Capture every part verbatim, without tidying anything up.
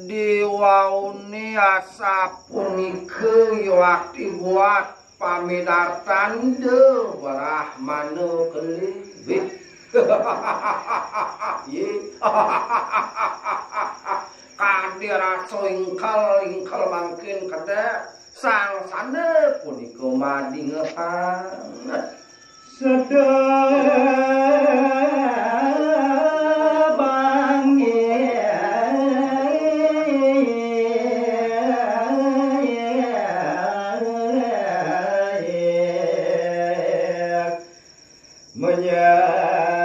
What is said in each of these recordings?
Diwauni asapunika yukti buat pamidartan Ida Brahmana kelih. Ye. Kadi rasa ingkel, ingkel mangkin kedék. Sangsana punika madingehang. Sedebangir menyawore.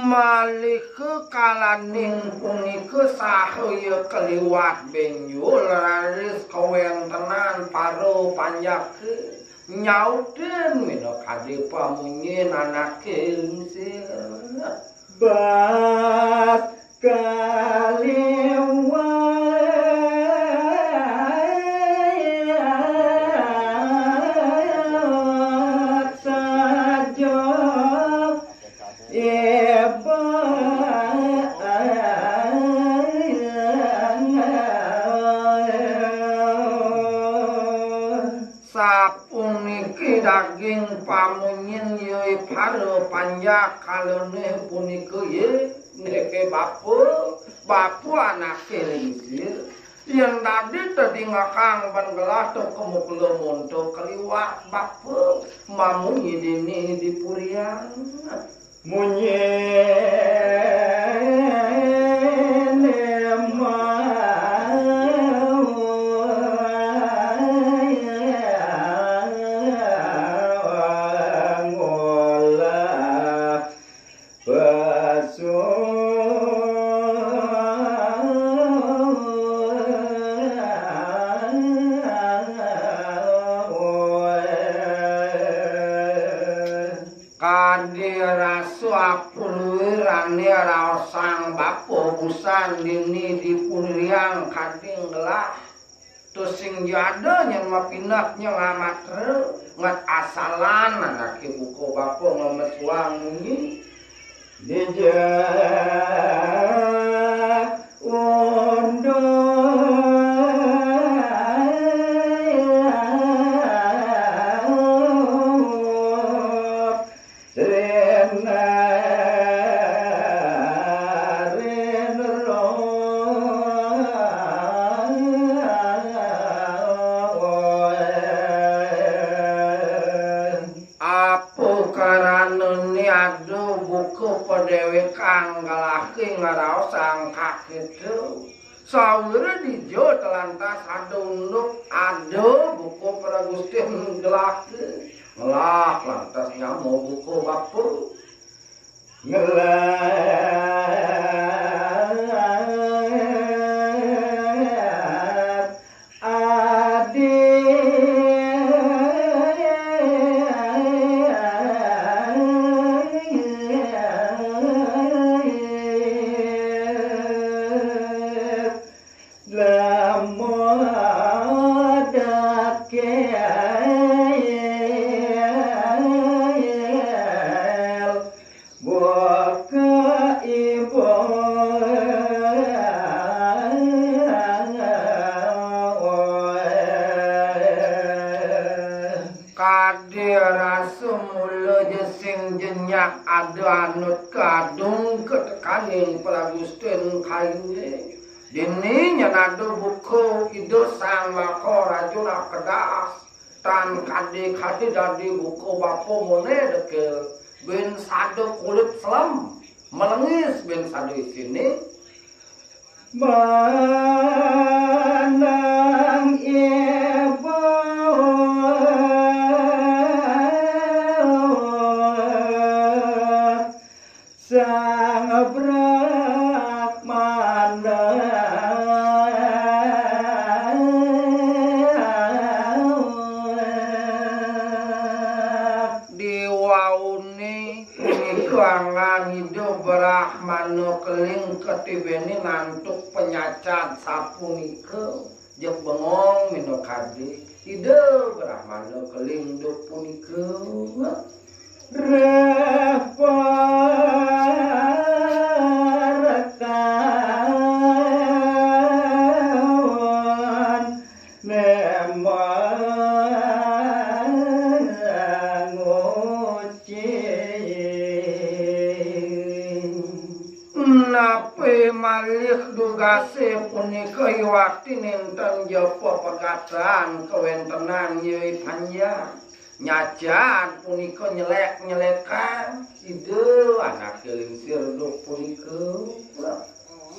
Malih kalaning punika sahaya kaliwat benjol raris kawéntenan para panjaka nyautin minakadi pamunyin anaké lingsir. Bat kaliwat saja. Sapuniki daging pamunyin, yé para panjak, kalané punika yé, niki bapa, bapa anaké lingsir. Yén dadi tedingehang ban gelah to kemukula monto kaliwat bapa, mamunyi dini di purian. Munyi ngolah pesu. Kadi rasa apuluwirane raosang bapa busan dini dipuriang kadi gelah. Tusing jada nyang mapineh nyang amatra, nget asalan anake buka bapa ngamesuang munyi. Dija unduh Apa karanane ada buka padewekang galahing ngaraosang kakita? Sawira dija telantas ada unduk, ada buka Pragustin gelahke. Ngelah lantas nyama buka bapa. Ngelah adi. Lamodake buka ibu. Kadi rasa mula ja sing jenyak ada anut kadung katekaning Pragustin kayune. Dini nyen ada buka Ida Sang Maharaja Nakedas. Tan kadi-kadi dadi buka bapa mone dekel, bin sada kulit selem, melengis bin sada isine. Manang ibu Sang Brahmana. Diwau Saune punika anggan Ida Brahmana Keling katibene nantuk panyacad sapunika. Jeg bengong minakadi Ida Brahmana Keling duk punika. Napi malih dugase punika iwakti nenten japa pegatan kawentenan nyai panjang. Nyacad punika nyelek-nyelekan Ida anake lingsir duk punika.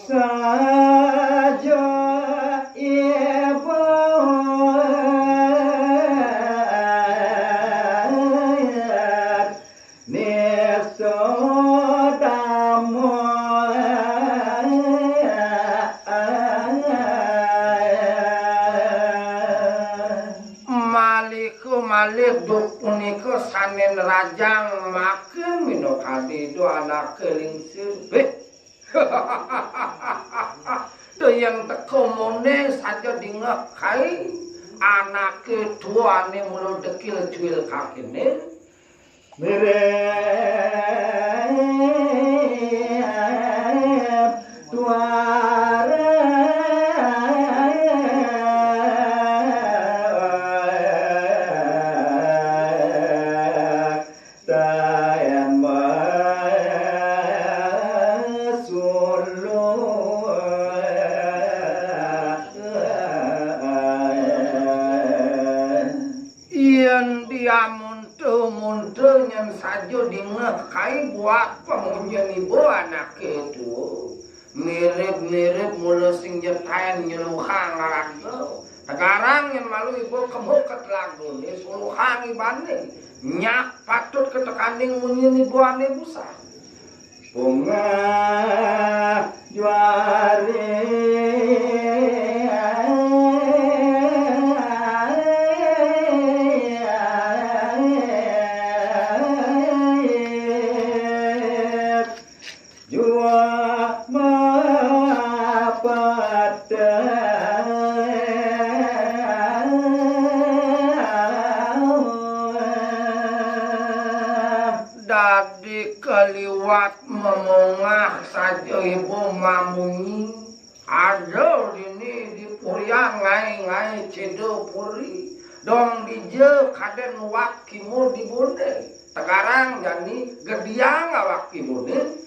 Saja ibu nistadama. Malih malih duk punika sane nrajang makin minakadi Ida anake lingsir. Beh. Yen teka mone saja dingeh kai anake tuane mula dekil cuil kakene. Mirip tuara tayan masulu. Yen diamunta-munta nyen saja dingeh kai buat pamunyin iba anake tua. Mirip-mirip mula sing jetaen nyeluhang raga. Tegarang nyen malu iba kema ka telagane suluhang ibane. Nyak patut ketekaning munyin ibane busan. Bungah juari jua mapatah. Dadi kaliwat memongah saja ibu mamunyi. Ada dini di purian ngai-ngai ceda puri. Dong dija kaden wat kimur di bonde. Tegarang jani gediang awak kimurne.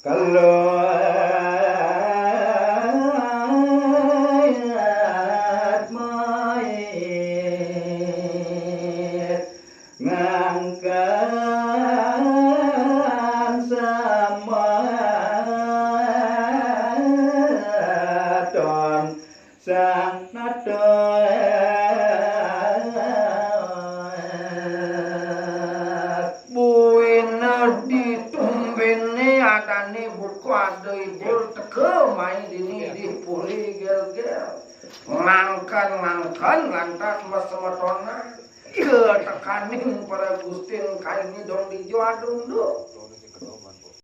Kalat mait ngangkan samaton sang nato. Buina ditumbene adane buka ada ibu teka mai dini di puri gel-gel. Ngangkan-ngangkan lantas masemetonan. Ketekaning para gustin kaini dong dijo adung do.